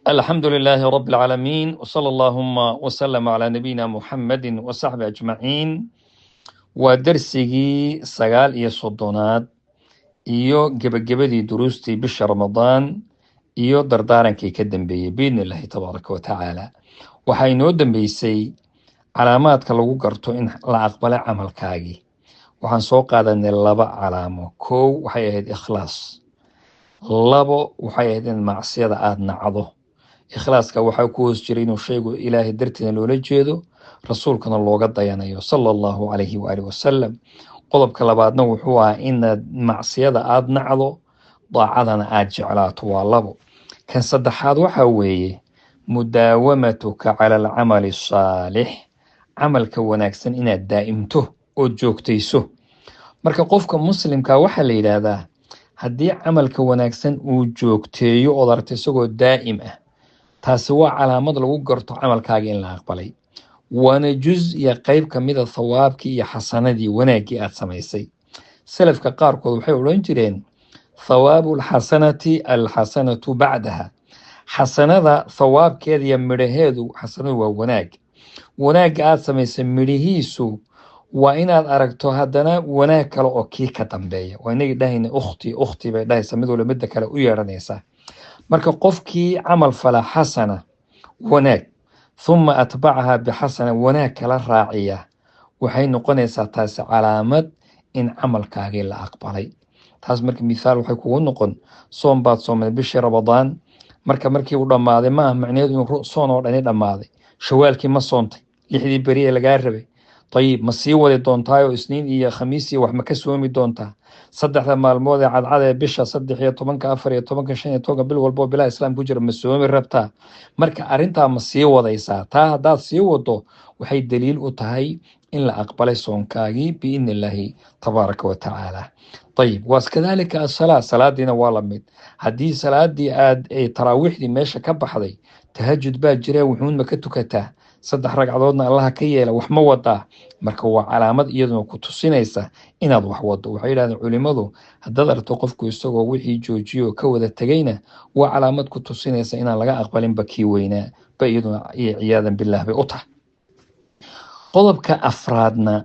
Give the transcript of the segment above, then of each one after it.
الحمد لله رب العالمين، وصلى اللهم وسلم على نبينا محمد وصحبه أجمعين. Waa dersigii 39aad iyo gebagabadii duruustii bisha Ramadaan iyo dardaarankii ka dambeeyey, biidni Illaahi tabaaraka wa tacaala. Waxaa inoo dambeysay calaamaadka lagu garto in la aqbalay camalkaagii. Waxaan soo qaadanay laba calaamo. Kow waxay ahayd ikhlaas, labo waxay ahayd in macsiyada aada nacdo. Ikhlaaska waxaa ku hoos jiray inuu shaygu Ilaahay dartiina loola jeedo, rasuulkana looga dayanayo, sala Allahu calayhi waaalih wasalam. Qodobka labaadna wuxuu ahaa inaad macsiyada aada nacdo, daacadana aada jeclaato. Waa labo. Kan saddexaad waxaa weeye mudaawamatuka cala alcamali asaalix, camalka wanaagsan inaad daa'imto ood joogtayso. Marka qofka muslimka waxaa la yidhaahdaa, haddii camalka wanaagsan uu joogteeyo ood aragto isagoo daa'im ah, taasi waa calaamad lagu garto camalkaaga in la aqbalay, waana juz iyo qeyb kamida thawaabkii iyo xasanadii, wanaaggii aad samaysay. Salafka qaarkood waxay odhan jireen: "Thawaabu alxasanati alxasanatu bacdaha." Xasanada thawaabkeeda iyo midhaheedu, xasanadu waa wanaag, wanaagga aad samaysay midhihiisu waa inaad aragto haddana wanaag kale oo kii ka dambeeya. Waa inagii dhahayna "ukhti, ukhti" bay dhahaysa, mid walba midda kale u yeedhanaysa. Marka qofkii camal fala xasana, wanaag, thumma atbacaha bixasana, wanaag kala raaciya, waxay noqonaysaa taasi calaamad in camalkaagii la aqbalay. Taas marka mithaal waxay kugu noqon: soon baad soomay bishii Ramadaan. Marka markii uu dhammaaday, ma ah macnaheedu inuu soon oo dhani dhammaaday. Shawaalkii ma soontay, 6dii beri ee lagaa rabay? Ayib, ma sii wadi doontaayoo Isniin iyo Khamiis iyo wax ma ka soomi doontaa? 3da maalmood ee cadcad ee bisha, 13-ka, 14-ka, 15-ka, bil walboo bilaha Islaam ku jira, ma soomi rabtaa? Marka arrintaa ma sii wadaysaa? Taa haddaad sii wado, waxay daliil u tahay in la aqbalay soonkaagii, biidni Illaahi tabaaraka wa tacaala. Ayib, waa kadalika asalaa, salaadiina waa la mid. Haddii salaadii aad taraawiixdii meesha ka baxday, tahajud baa jira, wuxuun ma ka tukataa? 3 ragcadoodna Allaha ka yeela, wax ma wadaa? Marka waa calaamad iyaduna ku tusinaysa inaad wax wado. Waxay yidhahdeen culimadu, haddaad aragto qofku isagoo wixii joojiyo oo ka wada tegayna, waa calaamad ku tusinaysa inaan laga aqbalinba kii weynaa ba iyaduna, iyo ciyaadan bilah bay u tahay. Qodobka afraadna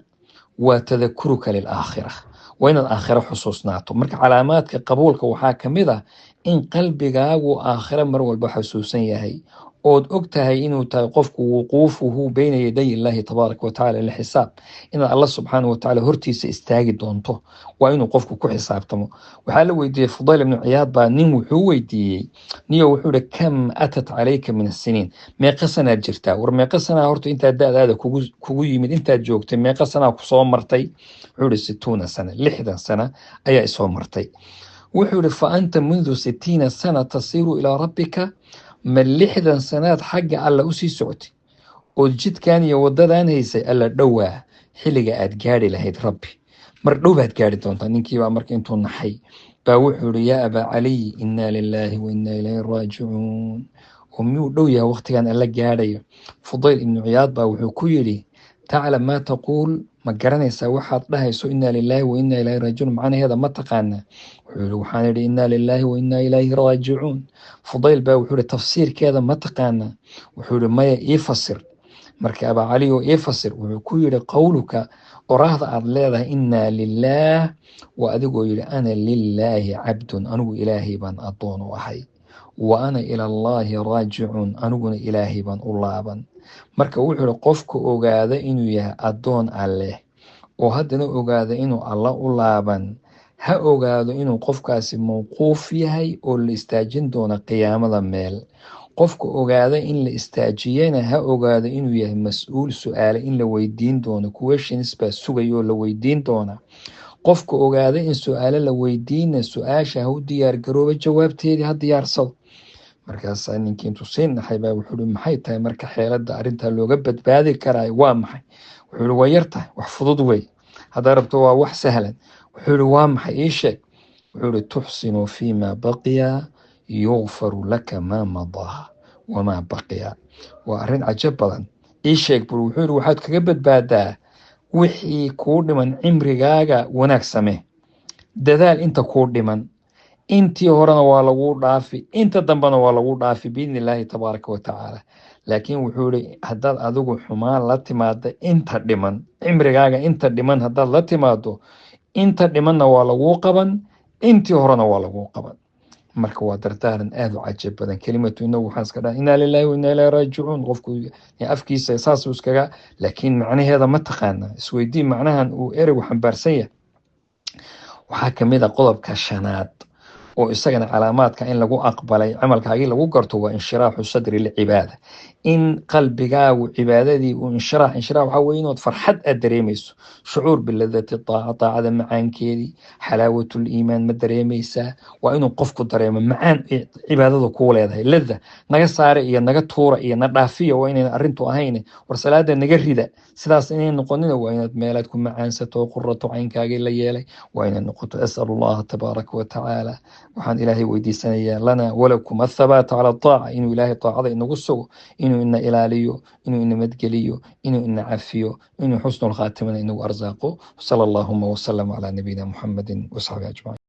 waa tadakuruka lilaakhira, waa inaad aakhiro xusuusnaato. Marka calaamaadka qabuulka waxaa kamid ah in qalbigaagu aakhiro mar walba xusuusan yahay, ood og tahay inuu tahay qofku wuquufuhu bayna yaday Illaahi tabaaraka wa tacala lilxisaab, inaad Alla subxaana wa tacala hortiisa istaagi doonto. Waa inuu qofku ku xisaabtamo. Waxaa la weydiiyey Fudayl ibnu Ciyaad baa nin wuxuu weydiiyey, niyo, wuxuu ihi: "Kam atat calayka min asiniin?" Meeqa sanaad jirtaa? War meeqa sanaa horta intaad da-daada kugu yimid, intaad joogtay, meeqa sanaa kusoo martay? Wuxuu ihi: "60 sana," 60 sana ayaa isoo martay. Wuxuu ihi: "Fa anta mundu 60 sana tasiiru ilaa rabbika?" Ma 60 sanaad xagga Alla usii socotay ood jidkan iyo wadadan haysay? Alla dhowaa xilliga aad gaari lahayd Rabbi, mar dhow baad gaari doontaa. Ninkiibaa marka intuu naxay baa wuxuu ihi: "Yaa abaa Caliy, inaa lilaahi wa inaa ilayhi raajicuun." Oo miyuu dhow yahay waqtigan Alla gaadhayo? Fudayl ibnu Ciyaad baa wuxuu ku yidhi: "Taclam maa taquul?" Ma garanaysaa waxaad dhahayso? "Inaa lilaahi wa inaa ilayhi raajicuun" macnaheeda ma taqaanaa? Wuxuu yihi: "Waxaan idhi inaa lilaahi wa inaa ilayhi raajicuun." Fudayl baa wuxuu yihi: "Tafsiirkeeda ma taqaanaa?" Wuxuu yihi: "Maya, ii fasir." Marka abaa Cali oo ii fasir, wuxuu ku yihi: "Qowluka," oraahda aad leedahay, "inaa lilaah," waa adigoo yihi: "Ana lilaahi cabdun," anigu Ilaahay baan addoon u ahay, "wa ana ila Allaahi raajicuun," aniguna Ilaahay baan u laaban. Marka wuxuu yihi: qofka ogaada inuu yahay addoon Alleh oo haddana ogaada inuu Alla u laaban, ha ogaado inuu qofkaasi mawquuf yahay oo la istaajin doono qiyaamada meel. Qofka ogaada in la istaajiyana, ha ogaado inuu yahay mas-uul, su-aale in la weydiin doono, questions baa sugaya oo la weydiin doona. Qofka ogaada in su-aale la weydiina, su-aasha ha u diyaar garooba, jawaabteedii ha diyaarsado. Markaasaa ninkii intuu sii naxay baa wuxuu ihi: "Maxay tahay marka xeeladda arrintaa looga badbaadi karaayo? Waa maxay?" Wuxuu ihi: "Waa yar tahay, wax fudud wey, haddaa rabto waa wax sahlan." Wuxuu ihi: "Waa maxay? Ii sheeg." Wuxuu ihi: "Tuxsinu fiima baqiya yugfaru laka maa madaa wamaa baqiya." Waa arrin cajab badan. "Ii sheeg," bur. Wuxuu yihi: "Waxaad kaga badbaadaa wixii kuu dhiman cimrigaaga wanaag samee, dadaal inta kuu dhiman." Intii horena waa lagu dhaafi, inta dambena waa lagu dhaafi biidni illaahi tabaaraka wa tacaala. Laakiin wuxuu yihi, haddaad adigu xumaan la timaado inta dhiman cimrigaaga, inta dhiman haddaad la timaado, inta dhimanna waa laguu qaban, intii horena waa laguu qaban. Marka waa dardaaran aada u cajab badan. Kelimatu inagu waxaan iska dhaha inaa lillahi wa inaa ilaahi raajicuun, qofku afkiisa saasuu iskaga, laakiin macnaheeda ma taqaana. Isweydii macnahan uu ereygu xambaarsan yahay. Waxaa kamid a qodobka shanaad oo isagana calaamaadka in lagu aqbalay camalkaagii lagu garto, waa inshiraaxu sadri licibaada, in qalbigaagu cibaadadii uu inshiraax. Inshiraax waxaa weye inood farxad aad dareemayso, shucuur biladati daaca, daacada macaankeedii, xalaawatul iimaan ma dareemaysaa? Waa inuu qofku dareemo macaan cibaadadu kuu leedahay. Lada naga saare iyo naga tuura iyo na dhaafiya waa inayna arrintu ahayn. War salaada naga rida, sidaas inay noqonina. Waa inaad meelaad ku macaansato, quratu caynkaagii la yeelay waa inay noqoto. As'al allaha tabaaraka wa tacaala, waxaan Ilaahay weydiisanayaa, lana walakum athabaata cala daaca, inuu Ilaahay daacada inagu sugo, inuu ina ilaaliyo, inuu ina madgeliyo, inuu ina cafiyo, inuu xusnu lkhaatimana inagu arsaaqo. Sala allahuma wasalam calaa nabiyina Muxamedin wasaxbi ajmaciin.